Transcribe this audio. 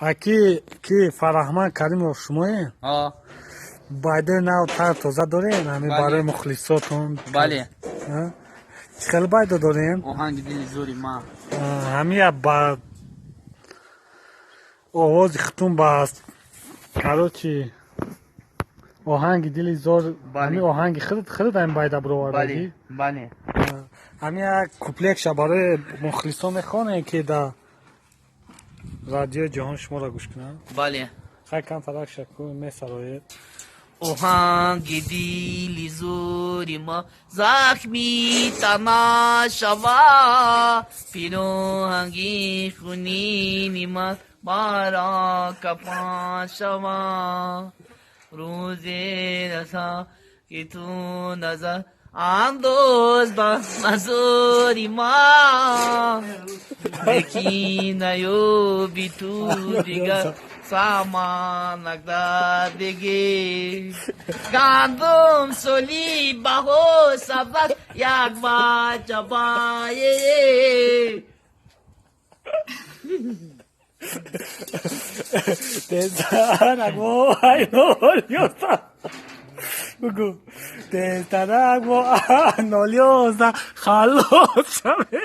Аки ки Фараҳман Каримов шумоем? Ҳо. Байдаи нав тар тоза дорем ҳами? Бале. Барои мухлисотон. Бале. А? Чӣ хел байда дорем? Оҳанги дили зори ман. Ҳамия ба овози хутун ба, короче, оҳанги дили зор. Бале. Ҳами оҳанги худат ҳами байда бировардагӣ? Бале. Ҳами як куплетша барои мухлисон мехонем, ки да радиои ҷаҳон шуморо гӯш кунанд. Бале. Хай, камтарак шаку месароед. Оҳанги дили зори ма захми тана шава, пироҳанги хунини ман бара кафан шава, рӯзе раса, ки ту назар андоз ба мазори ма, лекин наёби ту дигар саманак дар деге, гандум соли баҳор сабзад як вачабае. Тезарагво айнолиоса, бугу, тезарагво анолиоса халос шаве.